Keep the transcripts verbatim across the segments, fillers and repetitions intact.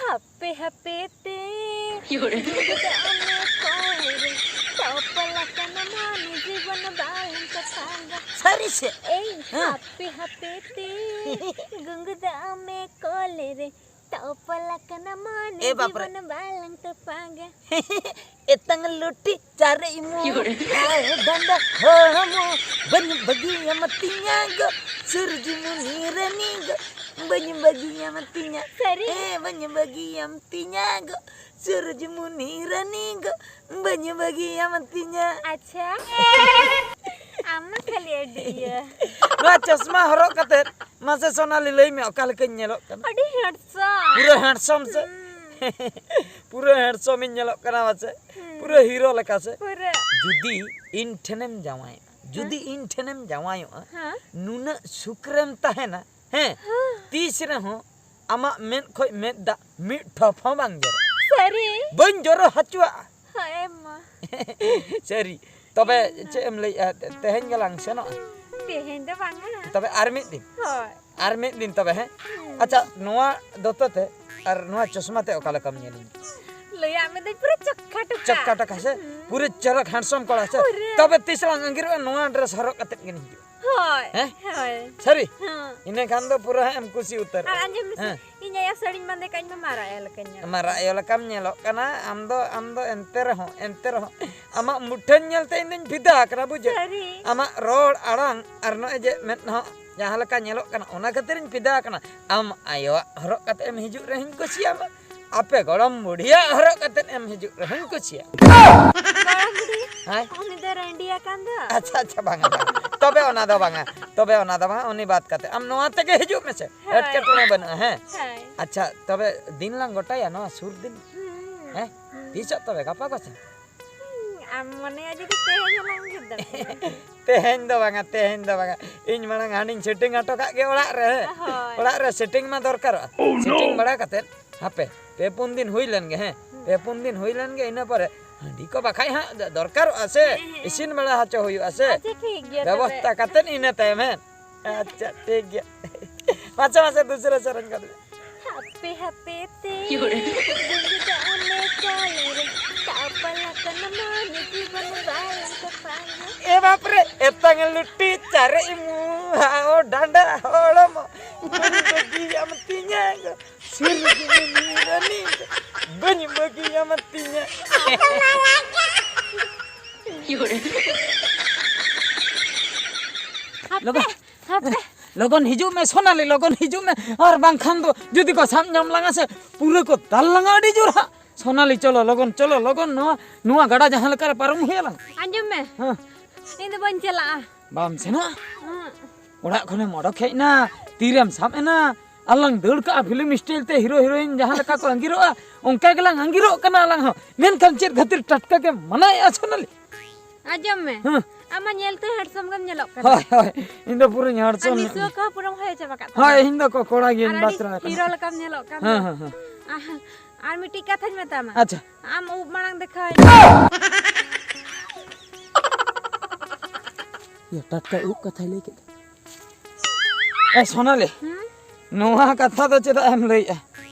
ᱦᱟᱯᱮ ᱦᱟᱯᱮ ᱛᱮ ᱜᱩᱸᱜᱩᱫᱟᱜ ᱢᱮ ᱠᱚᱞ ᱨᱮ, ᱛᱚᱯᱚᱞ ᱟᱠᱟᱱᱟ ᱢᱚᱱᱮ ᱡᱤᱵᱚᱱ ᱵᱟᱞᱟᱝ ᱛᱚᱯᱟᱜᱟ᱾ ᱥᱟᱹᱨᱤ ᱥᱮ? ᱮᱭ, ᱦᱮᱸ᱾ ᱦᱟᱯᱮ ᱦᱟᱯᱮ ᱛᱮ ᱜᱩᱸᱜᱩᱫᱟᱜ ᱢᱮ ᱠᱚᱞ ᱨᱮ, ᱛᱚᱯᱚᱞ ᱟᱠᱟᱱᱟ ᱢᱚᱱᱮ ᱮ ᱵᱟᱯᱨᱮ᱾ ᱡᱤᱵᱚᱱ ᱵᱟᱞᱟᱝ ᱛᱚᱯᱟᱜᱟ᱾ ᱮᱛᱟᱝ ᱞᱩᱴᱤ ᱪᱟᱨᱮᱡ ᱢᱩ, ᱦᱟᱭ ᱰᱟᱸᱰᱟ ᱦᱚᱲᱢᱚ, ᱵᱟᱹᱧ ᱵᱟᱹᱜᱤᱭᱟᱢ ᱛᱤᱧᱟ ᱜᱚ, ᱥᱩᱨᱡᱤᱢᱩᱱᱤ ᱨᱟᱹᱱᱤ ᱜᱚ, ᱵᱟᱹᱧ ᱵᱟᱹᱜᱤᱭᱟᱢ ᱛᱤᱧᱟ᱾ ᱥᱟᱹᱨᱤ? ᱦᱮᱸ, ᱵᱟᱹᱧ ᱵᱟᱹᱜᱤᱭᱟᱢ ᱛᱤᱧᱟ ᱜᱚ, ᱥᱩᱨᱡᱤᱢᱩᱱᱤ ᱨᱟᱹᱱᱤ ᱜᱚ, ᱵᱟᱹᱧ ᱵᱟᱹᱜᱤᱭᱟᱢ ᱛᱤᱧᱟ᱾ ᱟᱪᱪᱷᱟ᱾ ᱟᱢ ᱢᱟ ᱠᱷᱟᱹᱞᱤ ᱟᱹᱰᱤ ᱤᱭᱟᱹ᱾ ᱱᱚᱣᱟ ᱪᱚᱥᱢᱟ ᱦᱚᱨᱚᱜ ᱠᱟᱛᱮ ᱢᱟᱥᱮ ᱥᱳᱱᱟᱞᱤ ᱞᱟᱹᱭ ᱢᱮ, ᱚᱠᱟ ᱞᱮᱠᱟᱧ ᱧᱮᱞᱚᱜ ᱠᱟᱱᱟ? ᱟᱹᱰᱤ handsome᱾ ᱯᱩᱨᱟᱹ handsome ᱥᱮ? ᱦᱩᱸ᱾ ᱯᱩᱨᱟᱹ handsome ᱤᱧ ᱧᱮᱞᱚᱜ ᱠᱟᱱᱟ ᱢᱟᱥᱮ? ᱦᱩᱸ᱾ ᱯᱩᱨᱟᱹ hero ᱞᱮᱠᱟ ᱥᱮ? ᱯᱩᱨᱟᱹ᱾ ᱡᱩᱫᱤ ᱤᱧ ᱴᱷᱮᱱᱮᱢ ᱡᱟᱶᱟᱭᱚᱜᱼᱟ, ᱡᱩᱫᱤ ᱦᱮᱸ? ᱤᱧ ᱴᱷᱮᱱᱮᱢ ᱡᱟᱶᱟᱭᱚᱜᱼᱟ, ᱦᱮᱸ? ᱱᱩᱱᱟᱹᱜ ᱥᱩᱠ ᱨᱮᱢ ᱛᱟᱦᱮᱱᱟ, ᱦᱮᱸ? ᱦᱮᱸ᱾ ᱛᱤᱥ ᱨᱮᱦᱚᱸ ᱟᱢᱟᱜ ᱢᱮᱫ ᱠᱷᱚᱡ ᱢᱮᱫ ᱫᱟᱜ ᱢᱤᱫ ᱴᱷᱚᱯ ᱦᱚᱸ ᱵᱟᱝ ᱡᱚᱨᱚᱜᱼᱟ᱾ ᱥᱟᱹᱨᱤ? ᱵᱟᱹᱧ ᱡᱚᱨᱚ ᱦᱚᱪᱚᱣᱟᱜᱼᱟ᱾ ᱦᱮᱸ, ᱮᱢ ᱢᱟ᱾ ᱥᱟᱹᱨᱤ᱾ ᱛᱚᱵᱮ ᱦᱮᱸ᱾ ᱪᱮᱫ ᱮᱢ ᱞᱟᱹᱭᱮᱫᱼᱟ? ᱛᱮ-, ᱛᱮᱦᱮᱧ ᱜᱮᱞᱟᱝ ᱥᱮᱱᱚᱜᱼᱟ? ᱛᱮᱦᱮᱧ ᱫᱚ ᱵᱟᱝᱟ᱾ ᱛᱚᱵᱮ ᱟᱨ ᱢᱤᱫ ᱫᱤᱱ? ᱦᱳᱭ᱾ ᱟᱨ ᱢᱤᱫ ᱫᱤᱱ ᱛᱚᱵᱮ, ᱦᱮᱸ? ᱦᱩᱸ᱾ ᱟᱪᱪᱷᱟ, ᱱᱚᱣᱟ ᱫᱚᱛᱚ ᱛᱮ ᱟᱨ ᱱᱚᱣᱟ ᱪᱚᱥᱢᱟ ᱛᱮ ᱚᱠᱟ ᱞᱮᱠᱟᱢ ᱧᱮᱞᱤᱧ? ᱞᱟᱹᱭᱟᱜ ᱢᱮ ᱫᱟᱹᱧ ᱯᱩᱨᱟᱹ ᱪᱚᱠᱠᱷᱟ ᱴᱚᱠᱟ᱾ ᱪᱚᱠᱠᱷᱟ ᱴᱚᱠᱟ ᱥᱮ? ᱦᱩᱸ᱾ ᱯᱩᱨᱟᱹ ᱪᱚᱨᱚᱠ handsome ᱠᱚᱲᱟ ᱥᱮ? ᱯᱩᱨᱟᱹ᱾ ᱛᱚᱵᱮ ᱛᱤᱥ ᱞᱟᱝ ᱟᱸᱜᱤᱨᱚᱜᱼᱟ? ᱱᱚᱣᱟ dress ᱦᱚᱨᱚᱜ ᱠᱟᱛᱮᱫ ᱜᱮ ᱦᱤᱡᱩᱜᱼᱟ᱾ ᱦᱳᱭ, ᱦᱮᱸ? ᱦᱳᱭ᱾ ᱥᱟᱹᱨᱤ? ᱦᱮᱸ᱾ ᱤᱱᱟᱹ ᱠᱷᱟᱱ ᱫᱚ ᱯᱩᱨᱟᱹ ᱦᱟᱸᱜ ᱮᱢ ᱠᱩᱥᱤ ᱩᱛᱟᱹᱨᱚᱜᱼᱟ᱾ ᱟᱨ ᱟᱸᱡᱚᱢ ᱢᱮᱥᱮ, ᱦᱮᱸ᱾ ᱤᱧ ᱟᱭᱳ ᱥᱟᱹᱲᱤᱧ ᱵᱟᱸᱫᱮ ᱠᱟᱜ, ᱤᱧ ᱢᱟ ᱢᱟᱨᱟᱜ ᱟᱭᱳ ᱞᱮᱠᱟᱧ ᱧᱮᱞᱚᱜ᱾ ᱢᱟᱨᱟᱜ ᱟᱭᱳ ᱞᱮᱠᱟᱢ ᱧᱮᱞᱚᱜ ᱠᱟᱱᱟ ᱟᱢ ᱫᱚ, ᱟᱢ ᱫᱚ ᱮᱱᱛᱮ ᱨᱮᱦᱚᱸ, ᱮᱱᱛᱮ ᱨᱮᱦᱚᱸ ᱟᱢᱟᱜ ᱢᱩᱴᱷᱟᱹᱱ ᱧᱮᱞᱛᱮ ᱤᱧ ᱫᱚᱧ ᱯᱷᱤᱫᱟ ᱟᱠᱟᱱᱟ, ᱵᱩᱡᱷᱟᱹᱣ? ᱥᱟᱹᱨᱤ᱾ ᱟᱢᱟᱜ ᱨᱚᱲ ᱟᱲᱟᱝ ᱟᱨ ᱱᱚᱜᱼᱚᱭ ᱡᱮ ᱢᱮᱫ ᱦᱚᱸ ᱡᱟᱦᱟᱸ ᱞᱮᱠᱟ ᱧᱮᱞᱚᱜ ᱠᱟᱱᱟ, ᱚᱱᱟ ᱠᱷᱟᱹᱛᱤᱨᱤᱧ ᱯᱷᱤᱫᱟ ᱟᱠᱟᱱᱟ᱾ ᱟᱢ ᱟᱭᱳᱣᱟᱜ ᱦᱚᱨᱚᱜ ᱠᱟᱛᱮ ᱮᱢ ᱦᱤᱡᱩᱜ ᱨᱮᱦᱚᱸᱧ ᱠᱩᱥᱤᱭᱟᱢᱟ, ᱟᱯᱮ ᱜᱚᱲᱚᱢ ᱵᱩᱰᱷᱤᱭᱟᱜ ᱦᱚᱨᱚᱜ ᱠᱟᱛᱮ ᱮᱢ ᱦᱤᱡᱩᱜ ᱨᱮᱦᱚᱸᱧ ᱠᱩᱥᱤᱭᱟᱢᱟ᱾ ᱜᱚᱲᱚᱢ ᱵᱩᱰᱷᱤ, ᱦᱮᱸ? ᱩᱱᱤ ᱫᱚ ᱨᱟᱺᱰᱤ ᱟᱠᱟᱱ ᱫᱚ᱾ ᱟᱪᱪᱷᱟ, ᱟᱪᱪᱷᱟ, ᱵᱟᱝᱟ, ᱵᱟᱝᱟ᱾ ᱛᱚᱵᱮ ᱚᱱᱟ ᱫᱚ ᱵᱟᱝᱟ, ᱛᱚᱵᱮ ᱚᱱᱟ ᱫᱚ ᱵᱟᱝᱟ, ᱩᱱᱤ ᱵᱟᱫ ᱠᱟᱛᱮ ᱟᱢ ᱱᱚᱣᱟ ᱛᱮᱜᱮ ᱦᱤᱡᱩᱜ ᱢᱮᱥᱮ, ᱦᱳᱭ᱾ ᱮᱴᱠᱮᱴᱚᱬᱮ ᱵᱟᱹᱱᱩᱜᱼᱟ, ᱦᱮᱸ? ᱦᱳᱭ᱾ ᱟᱪᱪᱷᱟ, ᱛᱚᱵᱮ ᱫᱤᱱ ᱞᱟᱝ ᱜᱚᱴᱟᱭᱟ ᱱᱚᱣᱟ ᱥᱩᱨ ᱫᱤᱱ, ᱦᱩᱸ᱾ ᱦᱮᱸ? ᱦᱩᱸ᱾ ᱛᱤᱥᱚᱜ ᱛᱚᱵᱮ, ᱜᱟᱯᱟ ᱠᱚ ᱥᱮ? ᱦᱩᱸ, ᱟᱢ ᱢᱚᱱᱮᱭᱟ ᱡᱩᱫᱤ ᱛᱮᱦᱮᱧ ᱦᱚᱸᱞᱟᱝ ᱜᱮᱫ ᱫᱚ᱾ ᱛᱮᱦᱮᱧ ᱫᱚ ᱵᱟᱝᱟ, ᱛᱮᱦᱮᱧ ᱫᱚ ᱵᱟᱝᱟ᱾ ᱤᱧ ᱢᱟᱲᱟᱝ ᱦᱟᱺᱰᱤᱧ setting ᱦᱚᱴᱚ ᱠᱟᱜ ᱜᱮ ᱚᱲᱟᱜ ᱨᱮ, ᱦᱮᱸ? ᱦᱳᱭ᱾ ᱚᱲᱟᱜ ᱨᱮ setting ᱢᱟ ᱫᱚᱨᱠᱟᱨᱚᱜᱼᱟ᱾ Oh, no! Setting ᱵᱟᱲᱟ ᱠᱟᱛᱮᱫ, ᱦᱟᱯᱮ, ᱯᱮ ᱯᱩᱱ ᱫᱤᱱ ᱦᱩᱭ ᱞᱮᱱ ᱜᱮ, ᱦᱮᱸ? ᱦᱩᱸ᱾ ᱯᱮ ᱯᱩᱱ ᱫᱤᱱ ᱦᱩᱭ ᱞᱮᱱ ᱜᱮ, ᱤᱱᱟᱹ ᱯᱚᱨᱮ ᱦᱟᱺᱰᱤ ᱠᱚ ᱵᱟᱠᱷᱟᱡ ᱦᱟᱸᱜ ᱫᱚ-, ᱫᱚᱨᱠᱟᱨᱚᱜᱼᱟ ᱥᱮ? ᱦᱮᱸ, ᱦᱮᱸ, ᱦᱮᱸ᱾ ᱤᱥᱤᱱ ᱵᱟᱲᱟ ᱦᱚᱪᱚ ᱦᱩᱭᱩᱜᱼᱟ ᱥᱮ? ᱟᱪᱪᱷᱟ, ᱴᱷᱤᱠ ᱜᱮᱭᱟ ᱛᱚᱵᱮ᱾ ᱵᱮᱵᱚᱥᱛᱟ ᱠᱟᱛᱮᱫ ᱤᱱᱟᱹ ᱛᱟᱭᱚᱢ, ᱦᱮᱸ? ᱟᱪᱪᱷᱟ, ᱴᱷᱤᱠ ᱜᱮᱭᱟ᱾ ᱢᱟᱥᱮ, ᱢᱟᱥᱮ, ᱫᱩᱥᱨᱟᱹ ᱥᱮᱨᱮᱧ ᱠᱟᱱ ᱢᱮ᱾ ᱦᱟᱯᱮ ᱦᱟᱯᱮ ᱛᱮ ᱜᱩᱸᱜᱩᱫᱟᱜ ᱢᱮ ᱠᱟᱞᱮ ᱨᱮ, ᱛᱟᱯᱟᱞ ᱟᱠᱟᱱ ᱢᱟᱹᱱ ᱡᱤᱵᱚᱱ ᱵᱟᱭ ᱛᱚᱯᱟᱜᱟ᱾ ᱮ ᱵᱟᱯ ᱨᱮ, ᱮᱛᱟᱝ ᱞᱩᱴᱤ ᱪᱟᱨᱮᱡ ᱢᱩᱦᱟ, ᱚ ᱰᱟᱸᱰᱟ ᱦᱚᱲᱢᱚ, ᱵᱟᱹᱧ ᱵᱟᱹᱜᱤᱭᱟᱢ ᱛᱤᱧᱟ ᱜᱚ, ᱥᱤᱨᱡᱤᱱᱤ ᱨᱟᱹᱱᱤ ᱜᱚ, ᱵᱟᱹᱧ ᱵᱟᱹᱜᱤᱭᱟᱢ ᱛᱤᱧᱟ᱾ ᱞᱚᱜᱚᱱ, ᱦᱟᱯᱮ᱾ ᱞᱚᱜᱚᱱ ᱦᱤᱡᱩᱜ ᱢᱮ ᱥᱳᱱᱟᱞᱤ, ᱞᱚᱜᱚᱱ ᱦᱤᱡᱩᱜ ᱢᱮ, ᱟᱨ ᱵᱟᱝᱠᱷᱟᱱ ᱫᱚ ᱡᱩᱫᱤ ᱠᱚ ᱥᱟᱵ ᱧᱟᱢ ᱞᱟᱝᱟ ᱥᱮ, ᱯᱩᱨᱟᱹ ᱠᱚ ᱫᱟᱞ ᱞᱟᱝᱟ ᱟᱹᱰᱤ ᱡᱳᱨ ᱦᱟᱸᱜ᱾ ᱥᱳᱱᱟᱞᱤ, ᱪᱚᱞᱚ ᱞᱚᱜᱚᱱ, ᱪᱚᱞᱚ ᱞᱚᱜᱚᱱ, ᱱᱚᱣᱟ, ᱱᱚᱣᱟ ᱜᱟᱰᱟ ᱡᱟᱦᱟᱸ ᱞᱮᱠᱟ ᱨᱮ ᱯᱟᱨᱚᱢ ᱦᱩᱭ ᱟᱞᱟᱝ᱾ ᱟᱸᱡᱚᱢ ᱢᱮ, ᱦᱮᱸ᱾ ᱤᱧ ᱫᱚ ᱵᱟᱹᱧ ᱪᱟᱞᱟᱜᱼᱟ᱾ ᱵᱟᱢ ᱥᱮᱱᱚᱜᱼᱟ? ᱦᱩᱸ᱾ ᱚᱲᱟᱜ ᱠᱷᱚᱱᱮᱢ ᱚᱰᱚᱠ ᱦᱮᱡ ᱮᱱᱟ, ᱛᱤᱨᱮᱢ ᱥᱟᱵ ᱮᱱᱟ, ᱟᱨ ᱞᱟᱝ ᱫᱟᱹᱲ ᱠᱟᱜᱼᱟ ᱯᱷᱤᱞᱢ ᱥᱴᱟᱭᱤᱞ ᱛᱮ, ᱦᱤᱨᱳ ᱦᱤᱨᱳᱭᱤᱱ ᱡᱟᱦᱟᱸ ᱞᱮᱠᱟ ᱠᱚ ᱟᱸᱜᱤᱨᱚᱜᱼᱟ, ᱚᱱᱠᱟ ᱜᱮᱞᱟᱝ ᱟᱸᱜᱤᱨᱚᱜ ᱠᱟᱱᱟ ᱟᱞᱟᱝ ᱦᱚᱸ᱾ ᱢᱮᱱᱠᱷᱟᱱ ᱪᱮᱫ ᱠᱷᱟᱹᱛᱤᱨ ᱴᱟᱴᱠᱟ ᱜᱮᱢ ᱢᱟᱱᱟᱭᱮᱫᱼᱟ ᱥᱳᱱᱟᱞᱤ? ᱟᱸᱡᱚᱢ ᱢᱮ, ᱦᱮᱸ᱾ ᱟᱢ ᱢᱟ ᱧᱮᱞ ᱛᱮ ᱦᱮᱸᱰᱥᱚᱢ ᱜᱮᱢ ᱧᱮᱞᱚᱜ ᱠᱟᱱᱟ᱾ ᱦᱳᱭ, ᱦᱳᱭ, ᱤᱧ ᱫᱚ ᱯᱩᱨᱟᱹᱧ ᱟᱨ ᱦᱮᱸᱰᱥᱚᱢ ᱧᱚᱜ ᱱᱤᱥᱩᱣᱟᱹ ᱜᱮᱭᱟ᱾ ᱠᱚᱦᱚᱸ ᱯᱩᱨᱟᱹᱢ ᱦᱚᱭ ᱪᱟᱵᱟ ᱠᱟᱜ ᱛᱟᱢᱟ᱾ ᱦᱳᱭ, ᱤᱧ ᱫᱚ ᱠᱚ-, ᱠᱚᱲᱟ ᱜᱤᱭᱟᱹᱧ, ᱟᱨ ᱟᱹᱰᱤ ᱵᱟᱛᱨᱟ ᱦᱤᱨᱳ ᱟᱠᱟᱱᱟ᱾ ᱞᱮᱠᱟᱢ ᱧᱮᱞᱚᱜ ᱠᱟᱱ ᱦᱮᱸ, ᱫᱚ᱾ ᱦᱮᱸ, ᱦᱮᱸ᱾ ᱟᱨ, ᱟᱨ ᱢᱤᱫᱴᱤᱡ ᱠᱟᱛᱷᱟᱧ ᱢᱮᱛᱟᱢᱟ᱾ ᱟᱪᱪᱷᱟ᱾ ᱟᱢ ᱩᱵ ᱢᱟᱲᱟᱝ ᱫᱮᱠᱷᱟᱣ ᱤᱧ ᱢᱮ᱾ ᱭᱟ, ᱴᱟᱴᱠᱟ ᱩᱵ ᱠᱟᱛᱷᱟᱭ ᱞᱟᱹᱭ ᱠᱮᱫ ᱫᱚ᱾ ᱮ ᱥᱳᱱᱟᱞᱤ, ᱦᱩᱸ? ᱱᱚᱣᱟ ᱠᱟᱛᱷᱟ ᱫᱚ ᱪᱮᱫᱟᱜ ᱮᱢ ᱞᱟᱹᱭᱮᱜᱼᱟ?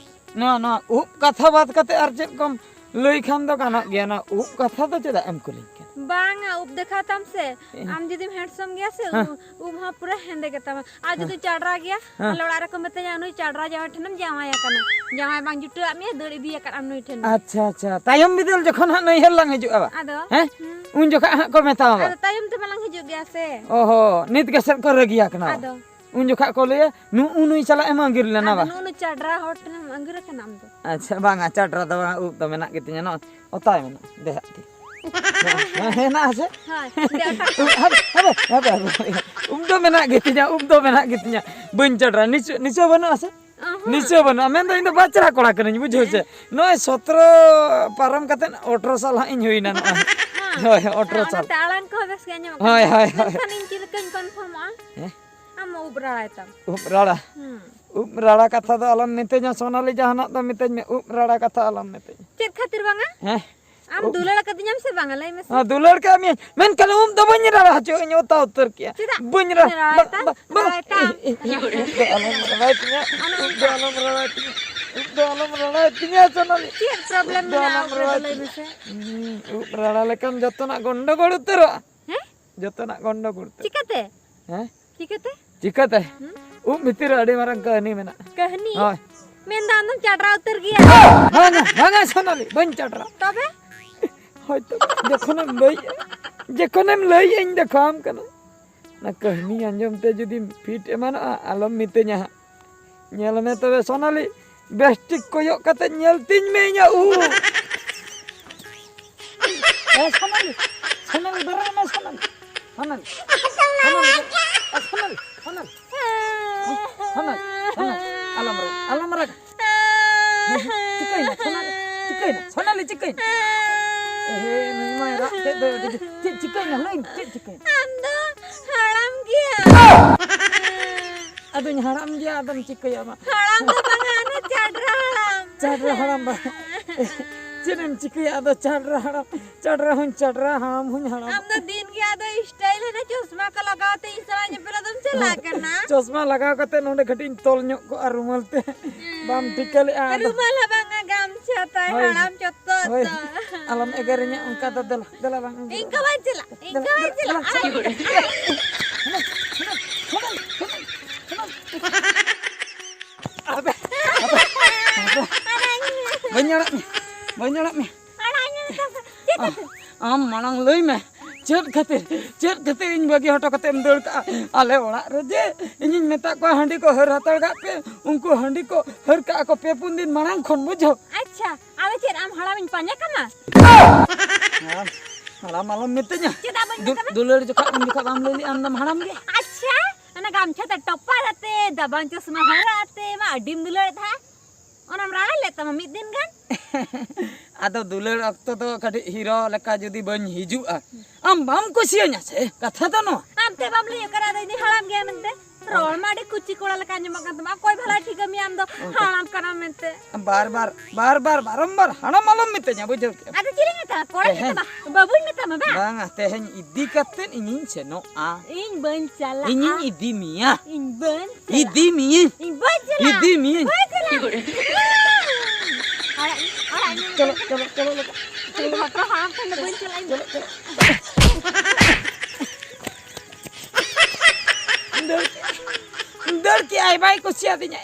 ᱱᱚᱣᱟ, ᱱᱚᱣᱟ ᱩᱵ ᱠᱟᱛᱷᱟ ᱵᱟᱫ ᱠᱟᱛᱮ ᱟᱨ ᱪᱮᱫ ᱠᱚᱢ ᱞᱟᱹᱭ ᱠᱷᱟᱱ ᱫᱚ ᱜᱟᱱᱚᱜ ᱜᱮᱭᱟ, ᱱᱚᱣᱟ ᱩᱵ ᱠᱟᱛᱷᱟ ᱫᱚ ᱪᱮᱫᱟᱜ ᱮᱢ ᱠᱩᱞᱤᱧ ᱠᱟᱱᱟ? ᱵᱟᱝᱟ, ᱩᱵ ᱫᱮᱠᱷᱟᱣ ᱛᱟᱢ ᱥᱮ, ᱦᱮᱸ᱾ ᱟᱢ ᱡᱩᱫᱤᱢ ᱦᱮᱸᱰᱥᱚᱢ ᱜᱮᱭᱟ ᱥᱮ, ᱦᱮᱸ᱾ ᱩ-, ᱩᱵ ᱦᱚᱸ ᱯᱩᱨᱟᱹ ᱦᱮᱸᱫᱮ ᱜᱮᱛᱟᱢᱟ᱾ ᱟᱨ ᱦᱮᱸ᱾ ᱡᱩᱫᱤ ᱪᱟᱰᱨᱟ ᱜᱮᱭᱟ, ᱦᱮᱸ᱾ ᱟᱞᱮ ᱚᱲᱟᱜ ᱨᱮᱠᱚ ᱢᱮᱛᱟᱧᱟ, "ᱱᱩᱭ ᱪᱟᱰᱨᱟ ᱡᱟᱶᱟᱭ ᱴᱷᱮᱱᱮᱢ ᱡᱟᱶᱟᱭ ᱟᱠᱟᱱᱟ, ᱡᱟᱶᱟᱭ ᱵᱟᱝ ᱡᱩᱴᱟᱹᱣᱟᱜ ᱢᱮᱭᱟ, ᱫᱟᱹᱲ ᱤᱫᱤ ᱟᱠᱟᱫ ᱟᱢ ᱱᱩᱭ ᱴᱷᱮᱱ ᱫᱚ᱾" ᱟᱪᱪᱷᱟ, ᱟᱪᱪᱷᱟ, ᱛᱟᱭᱚᱢ ᱵᱤᱫᱟᱹᱞ ᱡᱚᱠᱷᱚᱱ ᱦᱟᱸᱜ ᱱᱟᱹᱭᱦᱟᱹᱨ ᱞᱟᱝ ᱦᱤᱡᱩᱜᱼᱟ ᱵᱟ? ᱟᱫᱚ? ᱦᱮᱸ? ᱦᱩᱸ᱾ ᱩᱱ ᱡᱚᱠᱷᱚᱱ ᱦᱟᱸᱜ ᱠᱚ ᱢᱮᱛᱟᱢᱟ ᱵᱟ? ᱟᱫᱚ ᱛᱟᱭᱚᱢ ᱛᱮᱢᱟ ᱞᱟᱝ ᱦᱤᱡᱩᱜ ᱜᱮᱭᱟ ᱥᱮ᱾ ᱚᱦᱚ, ᱱᱤᱛ ᱜᱮ ᱥᱮᱫ ᱠᱚ ᱨᱟᱹᱜᱤᱭᱟ ᱠᱟᱱᱟ ᱵᱟ? ᱟᱫᱚ? ᱩᱱ ᱡᱚᱠᱷᱟᱜ ᱠᱚ ᱞᱟᱹᱭᱟ, "ᱱᱩᱜᱼᱩ ᱱᱩᱭ ᱥᱟᱞᱟᱜ ᱮᱢ ᱟᱸᱜᱤᱨ ᱞᱮᱱᱟ ᱟᱫᱚ ᱵᱟ?" ᱱᱩᱜᱼᱩ ᱱᱩᱭ ᱪᱟᱰᱨᱟ ᱦᱚᱲ ᱴᱷᱮᱱᱮᱢ ᱟᱸᱜᱤᱨ ᱟᱠᱟᱱᱟ ᱟᱢ ᱫᱚ? ᱟᱪᱪᱷᱟ, ᱵᱟᱝᱟ, ᱪᱟᱰᱨᱟ ᱫᱚ ᱵᱟᱝᱟ, ᱩᱵ ᱫᱚ ᱢᱮᱱᱟᱜ ᱜᱮᱛᱤᱧᱟ, ᱱᱚᱜᱼᱚᱭ ᱚᱛᱟᱭ ᱢᱮᱱᱟᱜᱼᱟ, ᱫᱮᱦᱟᱜ ᱛᱤ᱾ ᱦᱮᱸ, ᱦᱮᱱᱟᱜᱼᱟ ᱥᱮ? ᱦᱳᱭ, ᱫᱮ ᱚᱴᱟᱜ ᱠᱚ᱾ ᱦᱟᱯᱮ, ᱦᱟᱯᱮ, ᱦᱟᱯᱮ, ᱦᱟᱯᱮ᱾ ᱩᱵ ᱫᱚ ᱢᱮᱱᱟᱜ ᱜᱮᱛᱤᱧᱟ, ᱩᱵ ᱫᱚ ᱢᱮᱱᱟᱜ ᱜᱮᱛᱤᱧᱟ, ᱵᱟᱹᱧ ᱪᱟᱰᱨᱟ, ᱱᱤᱥᱪᱚᱭ, ᱱᱤᱥᱪᱚᱭ ᱵᱟᱹᱱᱩᱜᱼᱟ ᱥᱮ? ᱚᱦᱚᱸ᱾ ᱱᱤᱥᱪᱚᱭ ᱵᱟᱹᱱᱩᱜᱼᱟ, ᱢᱮᱱᱫᱚ ᱤᱧ ᱫᱚ ᱵᱟᱪᱨᱟ ᱠᱚᱲᱟ ᱠᱟᱹᱱᱟᱹᱧ, ᱵᱩᱡᱷᱟᱹᱣ ᱥᱮ? ᱦᱮᱸ᱾ ᱱᱚᱜᱼᱚᱭ ᱥᱚᱛᱨᱚ ᱯᱟᱨᱚᱢ ᱠᱟᱛᱮᱫ ᱟᱴᱷᱨᱚ ᱥᱟᱞ ᱦᱟᱸᱜ ᱤᱧ ᱦᱩᱭᱱᱟ ᱱᱚᱜᱼᱚᱭ᱾ ᱦᱮᱸ᱾ ᱦᱳᱭ, ᱟᱴᱷᱨᱚ ᱥᱟᱞ᱾ ᱚᱱᱟᱛᱮ ᱟᱲᱟᱝ ᱠᱚᱦᱚᱸ ᱵᱮᱥ ᱜᱮ ᱟᱸᱡᱚᱢᱚᱜ ᱠᱟᱱᱟ᱾ ᱦᱳᱭ, ᱦᱳᱭ, ᱦᱳᱭ᱾ ᱢᱮᱱᱠᱷᱟᱱ ᱤᱧ ᱪᱮᱫ ᱞᱮᱠᱟᱧ ᱠᱚᱱᱯᱷᱟᱨᱢᱚᱜᱼᱟ? ᱦᱮᱸ? ᱟᱢ ᱢᱟ ᱩᱵ ᱨᱟᱲᱟᱭ ᱛᱟᱢ᱾ ᱩᱵ ᱨᱟᱲᱟ? ᱦᱩᱸ᱾ ᱩᱵ ᱨᱟᱲᱟ ᱠᱟᱛᱷᱟ ᱫᱚ ᱟᱞᱚᱢ ᱢᱤᱛᱟᱹᱧᱟ, ᱥᱳᱱᱟᱞᱤ, ᱡᱟᱦᱟᱱᱟᱜ ᱫᱚ ᱢᱤᱛᱟᱹᱧ ᱢᱮ, ᱩᱵ ᱨᱟᱲᱟ ᱠᱟᱛᱷᱟ ᱟᱞᱚᱢ ᱢᱤᱛᱟᱹᱧᱟ᱾ ᱪᱮᱫ ᱠᱷᱟᱹᱛᱤᱨ ᱵᱟᱝᱟ? ᱦᱮᱸ? ᱟᱢ ᱫᱩᱞᱟᱹᱲ ᱟᱠᱟᱫᱤᱧᱟᱢ ᱥᱮ ᱵᱟᱝᱟ? ᱞᱟᱹᱭ ᱢᱮᱥᱮ᱾ ᱦᱮᱸ, ᱫᱩᱞᱟᱹᱲ ᱠᱮᱫ ᱢᱤᱭᱟᱹᱧ, ᱢᱮᱱᱠᱷᱟᱱ ᱩᱵ ᱫᱚ ᱵᱟᱹᱧ ᱨᱟᱲᱟ ᱦᱚᱪᱚᱣᱟᱜ ᱤᱧ, ᱚᱛᱟ ᱩᱛᱟᱹᱨ ᱠᱮᱭᱟ᱾ ᱪᱮᱫᱟᱜ? ᱵᱟᱹᱧ ᱨᱟᱲᱟ, ᱨᱟᱲᱟᱭ ᱵᱟ-, ᱛᱟᱢ? ᱵᱟ-, ᱵᱟ-, ᱨᱟᱲᱟᱭ ᱛᱟᱢ? ᱤ-, ᱤ-, ᱤ-, ᱩᱵ ᱫᱚ ᱟᱞᱚᱢ ᱨᱟᱲᱟᱭ ᱛᱤᱧᱟ, ᱚᱱᱮ ᱩᱵ ᱫᱚ ᱚᱱᱠᱟ᱾ ᱟᱞᱚᱢ ᱨᱟᱲᱟᱭ ᱛᱤᱧᱟ, ᱩᱵ ᱫᱚ ᱟᱞᱚᱢ ᱨᱟᱲᱟᱭ ᱛᱤᱧᱟ, ᱥᱳᱱᱟᱞᱤ᱾ ᱪᱮᱫ problem ᱩᱵ ᱫᱚ ᱢᱮᱱᱟᱜᱼᱟ ᱟᱞᱚᱢ ᱩᱵ ᱨᱮᱫᱚ, ᱨᱟᱲᱟᱭ ᱞᱟᱹᱭ ᱛᱤᱧᱟ᱾ ᱢᱮᱥᱮ? ᱦᱩᱸ, ᱩᱵ ᱨᱟᱲᱟ ᱞᱮᱠᱷᱟᱱ ᱡᱚᱛᱚᱱᱟᱜ ᱜᱚᱱᱰᱚᱜᱳᱲ ᱩᱛᱟᱹᱨᱚᱜᱼᱟ᱾ ᱦᱮᱸ? ᱡᱚᱛᱚᱱᱟᱜ ᱜᱚᱱᱰᱚᱜᱳᱲ ᱩᱛᱟᱹᱨᱚᱜᱼᱟ᱾ ᱪᱤᱠᱟᱹᱛᱮ? ᱦᱮᱸ? ᱪᱤᱠᱟᱹᱛᱮ? ᱪᱤᱠᱟᱹᱛᱮ? ᱦᱩᱸ? ᱩᱵ ᱵᱷᱤᱛᱤᱨ ᱨᱮ ᱟᱹᱰᱤ ᱢᱟᱨᱟᱝ ᱠᱟᱹᱦᱱᱤ ᱢᱮᱱᱟᱜᱼᱟ᱾ ᱠᱟᱹᱦᱱᱤ? ᱦᱳᱭ᱾ ᱢᱮᱱᱫᱟ ᱟᱢᱫᱚᱢ ᱪᱟᱰᱨᱟ ᱩᱛᱟᱹᱨ ᱜᱮᱭᱟ᱾ ᱵᱟᱝᱟ, ᱵᱟᱝᱟ ᱥᱳᱱᱟᱞᱤ, ᱵᱟᱹᱧ ᱪᱟᱰᱨᱟ᱾ ᱛᱚᱵᱮ? ᱦᱳᱭᱛᱚ, ᱡᱚᱠᱷᱚᱱᱮᱢ ᱞᱟᱹᱭᱮᱜᱼᱟ, ᱡᱚᱠᱷᱚᱱᱮᱢ ᱞᱟᱹᱭᱮᱜᱼᱟ, ᱤᱧ ᱫᱮᱠᱷᱟᱣᱟᱢ ᱠᱟᱱᱟ᱾ ᱚᱱᱟ ᱠᱟᱹᱦᱱᱤ ᱟᱸᱡᱚᱢ ᱛᱮ ᱡᱩᱫᱤᱢ ᱯᱷᱤᱴ ᱮᱢᱟᱱᱚᱜᱼᱟ, ᱟᱞᱚᱢ ᱢᱤᱛᱟᱹᱧᱟ ᱦᱟᱸᱜ᱾ ᱧᱮᱞ ᱢᱮ ᱛᱚᱵᱮ ᱥᱳᱱᱟᱞᱤ, ᱵᱮᱥ ᱴᱷᱤᱠ ᱠᱚᱭᱚᱜ ᱠᱟᱛᱮ ᱧᱮᱞ ᱛᱤᱧ ᱢᱮ ᱤᱧᱟᱹᱜ ᱩᱵ᱾ ᱮ ᱥᱳᱱᱟᱞᱤ, ᱥᱳᱱᱟᱞᱤ, ᱵᱮᱨᱮᱫ ᱢᱮ ᱥᱳᱱᱟᱞᱤ, ᱥᱳᱱᱟᱞᱤ, ᱥᱳᱱᱟᱞᱤ, ᱮ ᱥᱳᱱᱟᱞᱤ, ᱥᱳᱱᱟᱞᱤ, ᱥᱳᱱᱟᱞᱤ, ᱥᱳᱱᱟᱞᱤ, ᱟᱞᱚᱢ ᱨᱟᱜᱽ, ᱟᱞᱚᱢ ᱨᱟᱜᱽ᱾ ᱪᱤᱠᱟᱹᱭᱮᱱᱟ ᱥᱳᱱᱟᱞᱤ? ᱪᱤᱠᱟᱹᱭᱮᱱᱟ ᱥᱳᱱᱟᱞᱤ? ᱪᱤᱠᱟᱹᱭᱮᱱᱟ? ᱮᱦᱮ, ᱱᱩᱭ ᱢᱟᱭ ᱨᱟᱜ ᱠᱮᱫ ᱫᱚ ᱟᱹᱰᱤ ᱡᱳᱨ᱾ ᱪᱮᱫ ᱪᱤᱠᱟᱹᱭᱮᱱᱟ? ᱞᱟᱹᱭ ᱢᱮ, ᱪᱮᱫ ᱪᱤᱠᱟᱹᱭᱮᱱᱟ? ᱟᱢ ᱫᱚ ᱦᱟᱲᱟᱢ ᱜᱮᱭᱟ᱾ ᱟᱫᱚᱧ ᱦᱟᱲᱟᱢ ᱜᱮᱭᱟ, ᱟᱫᱚᱢ ᱪᱤᱠᱟᱹᱭᱟ ᱢᱟ? ᱦᱟᱲᱟᱢ ᱫᱚ ᱵᱟᱝᱟ, ᱚᱱᱟ ᱪᱟᱰᱨᱟ ᱦᱟᱲᱟᱢ᱾ ᱪᱟᱰᱨᱟ ᱦᱟᱲᱟᱢ ᱵᱟ-, ᱪᱮᱫ ᱮᱢ ᱪᱤᱠᱟᱹᱭᱟ ᱟᱫᱚ? ᱪᱟᱰᱨᱟ ᱦᱟᱲᱟᱢ, ᱪᱟᱰᱨᱟ ᱦᱚᱸᱧ ᱪᱟᱰᱨᱟ, ᱦᱟᱲᱟᱢ ᱦᱚᱸᱧ ᱦᱟᱲᱟᱢ᱾ ᱟᱢ ᱫᱚ ᱫᱤᱱ ᱜᱮ ᱟᱫᱚ style ᱦᱟᱱᱮ ᱪᱚᱥᱢᱟ ᱠᱚ ᱞᱟᱜᱟᱣ ᱛᱮ ᱤᱧ ᱥᱟᱞᱟᱜ ᱧᱮᱯᱮᱞ ᱟᱫᱚᱢ ᱪᱟᱞᱟᱜ ᱠᱟᱱᱟ᱾ ᱪᱚᱥᱢᱟ ᱞᱟᱜᱟᱣ ᱠᱟᱛᱮ ᱱᱚᱸᱰᱮ ᱠᱟᱹᱴᱤᱡ ᱤᱧ ᱛᱚᱞ ᱧᱚᱜ ᱠᱚᱜᱼᱟ ᱨᱩᱢᱟᱞ ᱛᱮ᱾ ᱵᱟᱢ ᱴᱷᱤᱠᱟᱹ ᱞᱮᱜᱼᱟ ᱟᱫᱚ᱾ ᱨᱩᱢᱟᱞ ᱦᱚᱸ ᱵᱟᱝᱟ, ᱜᱟᱢᱪᱷᱟ ᱛᱟᱭ ᱦᱳᱭ᱾ ᱦᱟᱲᱟᱢ ᱪᱚᱛᱚᱨ ᱦᱳᱭ᱾ ᱫᱚ᱾ ᱟᱞᱚᱢ ᱮᱜᱮᱨᱤᱧᱟ ᱚᱱᱠᱟ ᱫᱚ, ᱫᱮᱞᱟ, ᱫᱮᱞᱟ ᱵᱟᱝ ᱮᱜᱮᱨ᱾ ᱤᱧ ᱠᱚ ᱵᱟᱹᱧ ᱪᱟᱞᱟᱜ, ᱤᱧ ᱠᱚ ᱵᱟᱹᱧ ᱪᱟᱞᱟᱜ᱾ ᱫᱮᱞᱟ, ᱫᱮᱞᱟ, ᱫᱮᱞᱟ᱾ ᱟᱵᱮ, ᱟᱵᱮ, ᱟᱵᱮ᱾ ᱵᱟᱹᱧ ᱟᱲᱟᱜ ᱢᱮ, ᱵᱟᱹᱧ ᱟᱲᱟᱜ ᱢᱮ᱾ ᱟᱲᱟᱜ ᱤᱧ ᱢᱮᱛᱟᱢ ᱠᱟᱱᱟ᱾ ᱪᱮᱫ ᱠᱷᱟᱹᱛᱤᱨ? ᱟᱢ ᱢᱟᱲᱟᱝ ᱞᱟᱹᱭ ᱢᱮ, ᱪᱮᱫ ᱠᱷᱟᱹᱛᱤᱨ, ᱪᱮᱫ ᱠᱷᱟᱹᱛᱤᱨ ᱤᱧ ᱵᱟᱹᱜᱤ ᱦᱚᱴᱚ ᱠᱟᱛᱮᱢ ᱫᱟᱹᱲ ᱠᱟᱜᱼᱟ? ᱟᱞᱮ ᱚᱲᱟᱜ ᱨᱮ ᱡᱮ ᱤᱧᱤᱧ ᱢᱮᱛᱟᱜ ᱠᱚᱣᱟ ᱦᱟᱺᱰᱤ ᱠᱚ ᱦᱟᱹᱨ ᱦᱟᱛᱟᱲ ᱠᱟᱜ ᱯᱮ, ᱩᱱᱠᱩ ᱦᱟᱺᱰᱤ ᱠᱚ ᱦᱟᱹᱨ ᱠᱟᱜᱼᱟ ᱠᱚ ᱯᱮ ᱯᱩᱱ ᱫᱤᱱ ᱢᱟᱲᱟᱝ ᱠᱷᱚᱱ, ᱵᱩᱡᱷᱟᱹᱣ? ᱟᱪᱪᱷᱟ, ᱟᱫᱚ ᱪᱮᱫ ᱟᱢ ᱦᱟᱲᱟᱢᱤᱧ ᱯᱟᱸᱡᱟ ᱠᱟᱢᱟ? ᱦᱟᱲᱟᱢ, ᱦᱟᱲᱟᱢ ᱟᱞᱚᱢ ᱢᱤᱛᱟᱹᱧᱟ᱾ ᱪᱮᱫᱟᱜ ᱵᱟᱹᱧ ᱫᱩ-, ᱢᱮᱛᱟᱢᱟ? ᱫᱩᱞᱟᱹᱲ ᱡᱚᱠᱷᱟᱜ ᱩᱱ ᱡᱚᱠᱷᱟᱜ ᱵᱟᱢ ᱞᱟᱹᱭ ᱞᱮᱜᱼᱟ ᱟᱢ ᱫᱚᱢ ᱦᱟᱲᱟᱢ ᱜᱮᱭᱟ᱾ ᱟᱪᱪᱷᱟ, ᱚᱱᱟ ᱜᱟᱢᱪᱷᱟ ᱛᱮ ᱴᱚᱯᱟᱨ ᱟᱛᱮ, ᱫᱟᱵᱟᱝ ᱪᱚᱥᱢᱟ ᱦᱚᱨᱚᱜ ᱟᱛᱮ ᱢᱟ ᱟᱹᱰᱤᱢ ᱫᱩᱞᱟᱹᱲᱮᱫ ᱛᱟᱦᱮᱸᱫ᱾ ᱚᱱᱟᱢ ᱨᱟᱲᱟ ᱞᱮᱫ ᱛᱟᱢᱟ ᱢᱤᱫ ᱫᱤᱱ ᱜᱟᱱ? ᱟᱫᱚ ᱫᱩᱞᱟᱹᱲ ᱚᱠᱛᱚ ᱫᱚ ᱠᱟᱹᱴᱤᱡ ᱦᱤᱨᱳ ᱞᱮᱠᱟ ᱡᱩᱫᱤ ᱵᱟᱹᱧ ᱦᱤᱡᱩᱜᱼᱟ, ᱟᱢ ᱵᱟᱢ ᱠᱩᱥᱤᱭᱟᱹᱧᱟ ᱥᱮ? ᱠᱟᱛᱷᱟ ᱫᱚ ᱱᱚᱣᱟ᱾ ᱟᱢ ᱛᱮ ᱵᱟᱢ ᱞᱟᱹᱭ ᱟᱠᱟᱫᱟ, ᱟᱫᱚ ᱤᱧ ᱫᱚᱧ ᱦᱟᱲᱟᱢ ᱜᱮᱭᱟ ᱢᱮᱱᱛᱮ᱾ ᱨᱚᱲ ᱢᱟ ᱟᱹᱰᱤ ᱠᱩᱪᱤ ᱠᱚᱲᱟ ᱞᱮᱠᱟ ᱟᱸᱡᱚᱢᱚᱜ ᱠᱟᱱ ᱛᱟᱢᱟ᱾ ᱚᱠᱚᱭ ᱵᱷᱟᱞᱟᱭ ᱴᱷᱤᱠᱟᱹ ᱢᱮᱭᱟ ᱟᱢ ᱫᱚ ᱦᱟᱲᱟᱢ ᱠᱟᱱᱟᱢ ᱢᱮᱱᱛᱮ? ᱵᱟᱨ ᱵᱟᱨ, ᱵᱟᱨ ᱵᱟᱨ, ᱵᱟᱨᱚᱢᱵᱟᱨ ᱦᱟᱲᱟᱢ ᱟᱞᱚᱢ ᱢᱮᱛᱟᱹᱧᱟ, ᱵᱩᱡᱷᱟᱹᱣ ᱠᱮᱫᱟᱢ? ᱟᱫᱚ ᱪᱮᱫ ᱤᱧ ᱢᱮᱛᱟᱢᱟ? ᱠᱚᱲᱟᱧ ᱛᱮᱦᱮᱧ ᱢᱮᱛᱟᱢᱟ, ᱵᱟᱹᱵᱩᱧ ᱢᱮᱛᱟᱢᱟ ᱵᱟᱝ? ᱵᱟᱝᱟ, ᱛᱮᱦᱮᱧ ᱤᱫᱤ ᱠᱟᱛᱮᱫ ᱤᱧᱤᱧ ᱥᱮᱱᱚᱜᱼᱟ᱾ ᱤᱧ ᱵᱟᱹᱧ ᱪᱟᱞᱟᱜᱼᱟ᱾ ᱤᱧᱤᱧ ᱤᱫᱤ ᱢᱮᱭᱟ᱾ ᱤᱧ ᱵᱟᱹᱧ ᱪᱟᱞᱟᱜᱼᱟ᱾ ᱤᱫᱤ ᱢᱤᱭᱟᱹᱧ᱾ ᱤᱧ ᱵᱟᱹᱧ ᱪᱟᱞᱟᱜᱼᱟ᱾ ᱤᱫᱤ ᱢᱤᱭᱟᱹᱧ᱾ ᱵᱟᱹᱧ ᱪᱟᱞᱟᱜᱼᱟ᱾ ᱟᱲᱟᱜ ᱤᱧ, ᱟᱲᱟᱜ ᱤᱧ᱾ ᱪᱚᱞᱚ, ᱪᱚᱞᱚ, ᱪᱚᱞᱚ, ᱪᱚᱞᱚ᱾ ᱩᱱᱤ ᱵᱷᱟᱯᱨᱟ ᱦᱟᱲᱟᱢ ᱴᱷᱮᱱ ᱫᱚ ᱵᱟᱹᱧ ᱪᱟᱞᱟᱜᱼᱟ ᱤᱧ ᱫᱚ᱾ ᱪᱚᱞᱚ, ᱪᱚᱞᱚ᱾ ᱫᱟᱹᱲ ᱠᱮᱜᱼᱟᱭ, ᱵᱟᱭ ᱠᱩᱥᱤᱭᱟᱫᱤᱧᱟ᱾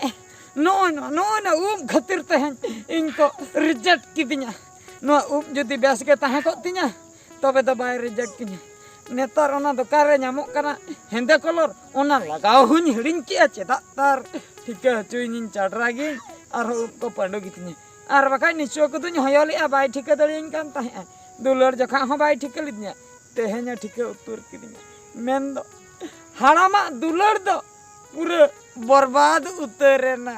ᱱᱚᱜᱼᱚᱭ ᱱᱚᱣᱟ, ᱱᱚᱜᱼᱚᱭ ᱱᱚᱣᱟ ᱩᱵ ᱠᱷᱟᱹᱛᱤᱨ ᱛᱮᱦᱮᱧ ᱤᱧ ᱠᱚ reject ᱠᱤᱫᱤᱧᱟ᱾ ᱱᱚᱣᱟ ᱩᱵ ᱡᱩᱫᱤ ᱵᱮᱥ ᱜᱮ ᱛᱟᱦᱮᱸ ᱠᱚᱜ ᱛᱤᱧᱟ, ᱛᱚᱵᱮ ᱫᱚ ᱵᱟᱭ reject ᱠᱤᱧᱟ᱾ ᱱᱮᱛᱟᱨ ᱚᱱᱟ ᱫᱚᱠᱟᱱ ᱨᱮ ᱧᱟᱢᱚᱜ ᱠᱟᱱᱟ ᱦᱮᱸᱫᱮ colour, ᱚᱱᱟ ᱞᱟᱜᱟᱣ ᱦᱚᱸᱧ ᱦᱤᱲᱤᱧ ᱠᱮᱜᱼᱟ᱾ ᱪᱮᱫᱟᱜ ᱛᱟᱨ ᱴᱷᱤᱠᱟᱹ ᱦᱚᱪᱚᱭᱤᱧ ᱪᱟᱰᱨᱟ ᱜᱤᱧ, ᱟᱨᱦᱚᱸ ᱩᱵ ᱠᱚ ᱯᱟᱹᱰᱩ ᱜᱮᱛᱤᱧᱟ᱾ ᱟᱨ ᱵᱟᱠᱷᱟᱡ ᱱᱤᱪᱩᱣᱟᱹ ᱠᱚᱫᱚᱧ ᱦᱚᱭᱚ ᱞᱮᱜᱼᱟ, ᱵᱟᱭ ᱴᱷᱤᱠᱟᱹ ᱫᱟᱲᱮᱭᱟᱹᱧ ᱠᱟᱱ ᱛᱟᱦᱮᱸᱜᱼᱟ᱾ ᱫᱩᱞᱟᱹᱲ ᱡᱚᱠᱷᱟᱜ ᱦᱚᱸ ᱵᱟᱭ ᱴᱷᱤᱠᱟᱹ ᱞᱤᱫᱤᱧᱟ, ᱛᱮᱦᱮᱧᱮ ᱴᱷᱤᱠᱟᱹ ᱩᱛᱟᱹᱨ ᱠᱤᱫᱤᱧᱟ᱾ ᱢᱮᱱᱫᱚ ᱦᱟᱲᱟᱢᱟᱜ ᱫᱩᱞᱟᱹᱲ ᱫᱚ ᱯᱩᱨᱟᱹ ᱵᱚᱨᱵᱟᱫ ᱩᱛᱟᱹᱨ ᱮᱱᱟ᱾